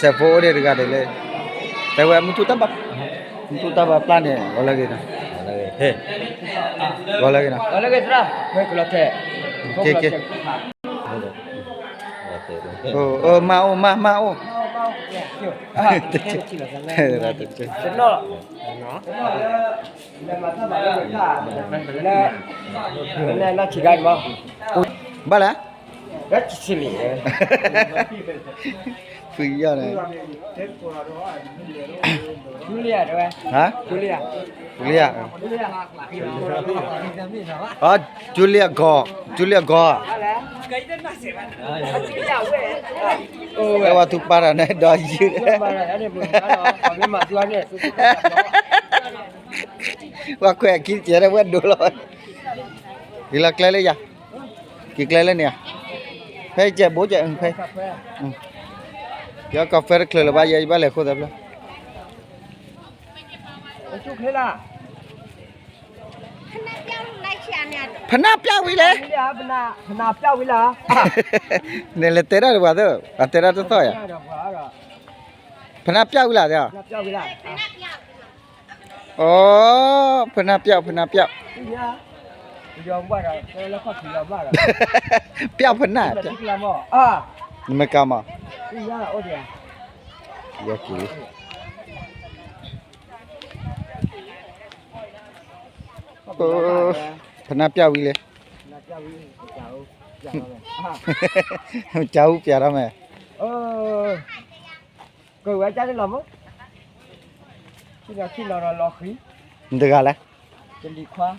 စဲးဖိအိၣ်ဒံးတဂၤဒံးလၢ တဲဝဲမုၢ်ထူၣ်တၢ်ဘၣ်, မုၢ်ထူၣ်တၢ်ဘၣ်ပျၢ်န့ၣ် ဂီၤလၢဂ့ၤနီၤ, ဂီၤလၢဂ့ၤနီၤ, က့ၤက့ၤ, မၢ်အိၣ် မၢ် မၢ်အိၣ်, ဘၣ်လဲၣ် ဖုယီၢ်န့ၣ်, ဟါ, ကၠူလံယၤ, ကၠူလံယၤ, ကၠူလံယၤဂီၤ, ကၠူလံယၤဂီၤ, အဲဝဲသူပာ်တၢ်န့ၣ်ဒီးယုၢ် ပှၤခွဲးအခံတစဲးဝဲဒိလီၤ, က့ၤလီၤကျဲလၢယၤ, က့ၤကျဲလၢန့ၣ်ဧါ, ဖဲကဲးဘိကဲး, ဖဲ, ယကီၢ်ဖဲတချုးလၢၤဘၣ်, ယဘၣ်လဲၤခိၣ်သၢဖျၢၣ်, ဖနၢ်ပျၢ်ဝံၤလဲၣ်, နလဲၤတဲဒၣ်တပှၤသၢ, အတဲဒၣ်တသီၣ်ယၤ, ဖနၢ်ပျၢ်ဝံၤလၢ်တဲ, အိ ဖနၢ်ပျၢ် ဖနၢ်ပျၢ်, ပျၢ်ဖနၢ်, နမ့ၢ်ကါမး, ယက့ၤ, ဖနၢ်ပျၢ်ဝံၤလဲၣ်, ကၢ်အူပျၢ်ထီၣ်မဲာ် ကဝဲကၢ်လီၤမး, နတဂၤလဲၣ်, တလံၤခွါ,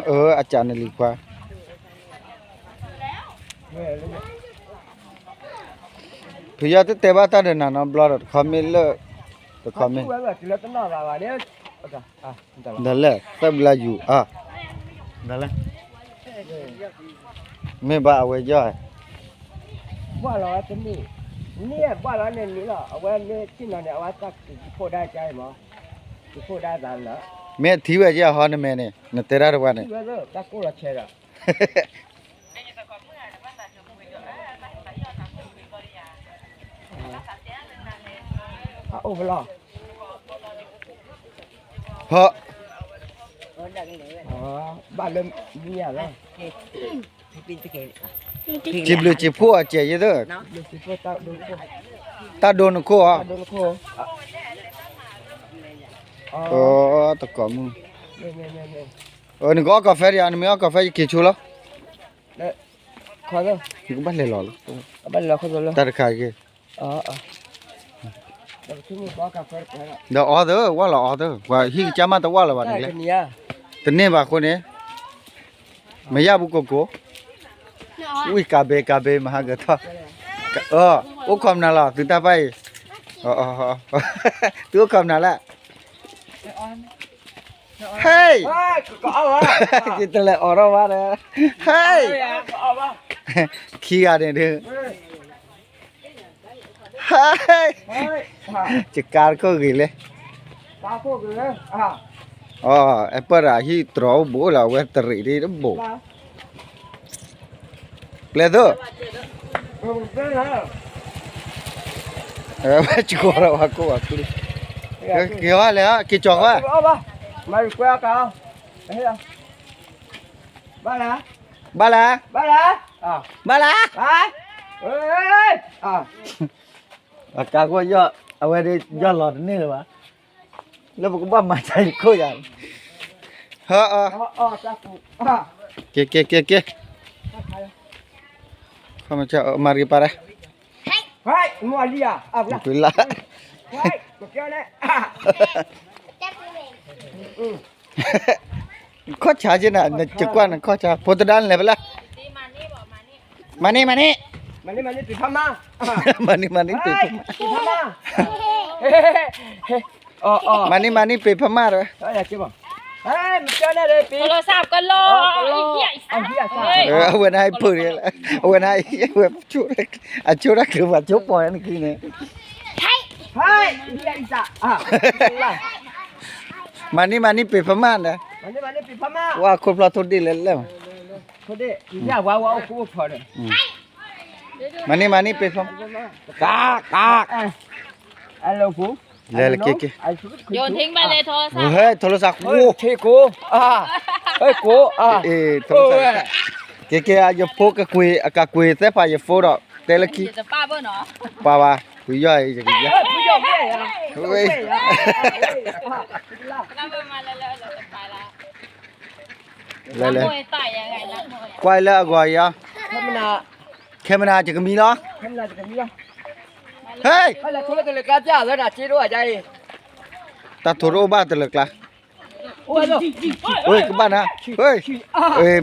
အိ အကၢ်နလံၤခွါ, ဖုယီၢ်တတဲဘၣ်တၢ်ဒီးနၤနီတဘျီဒီး တခီမ့ၢ်လၢ, တခီမ့ၢ် ဒီးလဲၣ် သၢဘျါယူၤအါ, ဒီးလဲၣ်, မ့ၢ်ဘၣ်အဝဲယီၢ်, ဘၣ်လီၤတန့ၢ်, န့ၢ်ဘၣ်လီၤန့ၣ်န့ၣ်လီၤ အဝဲမ့ၢ်ထံၣ်နီၤန့ၣ် အဝဲတၢ်ကဖိဒါကါမး, ကဖိဒါသးလၢ, မ့ၢ်ထံၣ်ဝဲကဲဟီနမဲာ်န့ၣ် နတဲဒၣ်တဝဲန့ၣ်, တၢ်ကိၢ်လီၤဆဲးဒီး အအိၣ်ဖဲလီၤ, ဟီ, ဘၣ်လၢမံၤယၤလီၤ, စံးဘျုးစံးဖှိၣ်အစဲးယဲၢ်သၢ, တၢ်ဒိနခိၣ်ဧါ, တကိးမုၢ်, နကအီၣ်ကီၢ်ဖဲဒံးဧါ, နမ့ၢ်အီၣ်ကီၢ်ဖဲယက့ၤဆိလီၤ, နကဘၣ်လဲၤလီၤလီၤ, တၢ်တခါက့ၤ ဒီးအီၣ်သၢ ဝၢ်လီၤအီၣ်သၢ ပှၤဟံၣ်ကစၢ်မးတဝၢ်လၢၤဘၣ်န့ၣ်လဲၣ်, တန့ၢ်ဘၣ်အဃိန့ၣ်, မ့ၢ်ယၢ်ဘူးကိၢ်ကိၢ်, ဝံၣ်ကးဘ့ကးဘ့မဟါကထီၣ်, အိၣ်ခိးမနုၤလီၤ သုတၢ်ပၢ်အံၤ, သုအိၣ်ခိးမနုၤလဲၣ် ဟဲ, ယတလဲၤအီၣ်ထီၣ်ဘၣ်ဒီး, ဟဲ, ခံဂၤန့ၣ်ဒုး, ဟဲ, ယကါတခိၣ်ဂ့ၤလဲၣ်, အပၢ်ဒီးဟံၣ်တြီၤအိၣ်ဘူးလၢအဝဲတရံးဒ်တဘိး ပျဲၢ်သိး, ဝဲကီၤဒီးဝဲကိးဝဲကျု, က့ၤဝဲလဲၣ် က့ၤကၠီၤဝဲ, ဘၣ်လၢ, ဘၣ်လၢ, ဘၣ်လၢ, အကါခိၣ်ယီၢ်, အဝဲဒၣ်ယီၢ်လီၤတန့ၢ်လၢၤဘၣ်, လၢပကဘၣ်မၤတၢ်ယခိၣ်ယၤ, ဟၢအၢ, က့ၤက့ၤက့ၤက့ၤ, မၤရံပၢ်ဒၣ်, လၢ, ခီၣ်ဆါက့နၤ, နကကွၢ်နခီၣ်ဆါ, ဖိတဒါနလဲၤဖဲလဲၣ်, မၤန့ၢ်မၤန့ၢ်, မၤန့ၢ်မၤန့ၢ်ပ့ၤဖးမး, မၤန့ၢ်မၤန့ၢ်ပ့ၤဖးမး, မၤန့ၢ်မၤန့ၢ်ပ့ၤဖးမးဒီး, အဝဲန့ၣ်ဟဲဖုးန့ၣ်, အဝဲန့ၣ်, အဆိၣ်တၢ်ကျုးပှၤဆိပီၢ်န့ၣ်နခံန့ၣ်, မၤန့ၢ်မၤန့ၢ်ပ့ၤဖးမးဒီး, ဝဲခိၣ်ဖျီၣ်ထိၣ်ဒ့ၣ်လဲၣ်လဲၣ်, မၤန့ၢ်မၤန့ၢ်ပ့ၤဖးမး, ကး, ကး, လဲၤလၢက့ၤက့ၤ, ဟဲ โทรศัพท์ โทรศัพท์ โทรศัพท์ က့ၤက့ၤ ယဖိကကွံာ် အကကွံာ်သဲဖးယဖိဒီး တဲလၢခံ, ပှၤဘၣ် ဖုယီၢ်အံၤ ယကယီၢ် လဲၤလဲၤ, ကွၢ်လၢအဂီၢ်အံၤ, ခဲမနၤ ယကမံလီၤ, ဟဲ, တၢ်ထိးတအိၣ်ဘၣ်တလၢာ်ကျါ, ကဘၣ်နၤ,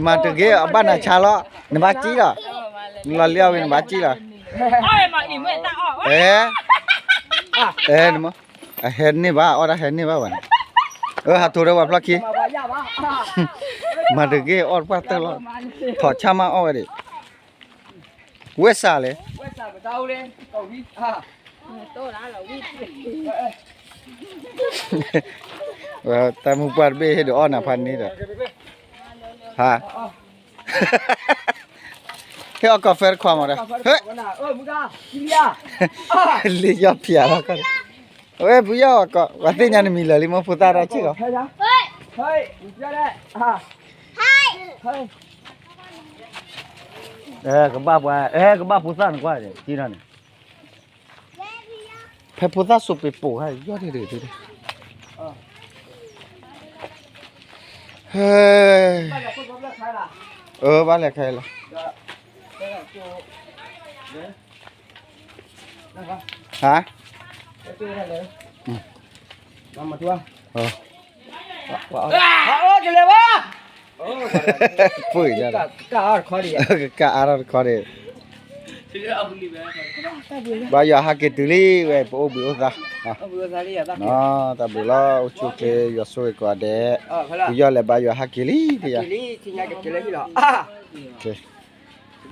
မၤတဂ့ၤ အဘၣ်နၤဆါလီၤ, နဘၣ်ကံလီၤ, လီၤလံအဝံၤနဘၣ်ကံလီၤ, အဲ အဲ အဟဲန့ၢ်ဘၣ် အီၣ်တၢ်ဟဲန့ၢ်ဘၣ်ဝဲန့ၣ်, အဟးထိးဒီးပှၤဖျီၣ်ခံ, မၤတဂ့ၤ အီၣ်တပှၢ်တၢၢ်လီၤ, ထိးဆၣ်မးအီၣ်ဝဲဒၣ်, ဝဲစၢ်လဲၣ်, တၢ်မုၢ်ပှၢ်တဘ့ၣ်ဟ့ၣ်ဒုးအီၣ်နၤဖးန့ၣ်ဒီး, ဟါ ဟ့ၣ်အီၣ်ကီၢ်ဖဲတခွးမးဒီး, ဟဲ, လံယီၢ်ဖျါလီၤ, ဝဲဖုယီၢ်ကီး ပှၤသ့ၣ်ညါနမံၤလၢာ်လံ မ့ၢ်ဖိသၣ်တၢ်ဆ့ၣ်ကီး, ကဘၣ်ပှၤ အဲ ကဘၣ်ဖိသၣ်နကွၢ်န့ၣ် ကံထီၣ်န့ၣ် ဖဲဖိသၣ်စိးပ့ၤပိာ်ခါ ယီၢ်ဒ့ၣ်ဒ့ၣ်ဒ့ၣ်, ဟဲ, အၢ ဘၣ်လဲၤခဲလၢာ်, ဟါ, ပှ့ၤညါ, ကကအါထီၣ်တခီန့ၣ်, ဘၣ်ယွၤဟးက့ၤတုၤလံဝဲ ပအိၣ်ဘှံးအိၣ်သါ, တၢ်ဘျုးလီၤ အိၣ်ဆူၣ်အိၣ်ချ့ ယွၤဆိၣ်ဂ့ၤကိးဂၤဒဲး, ပယီၤလဲၤဘါယွၤဟးက့ၤလံ ကယၤ, က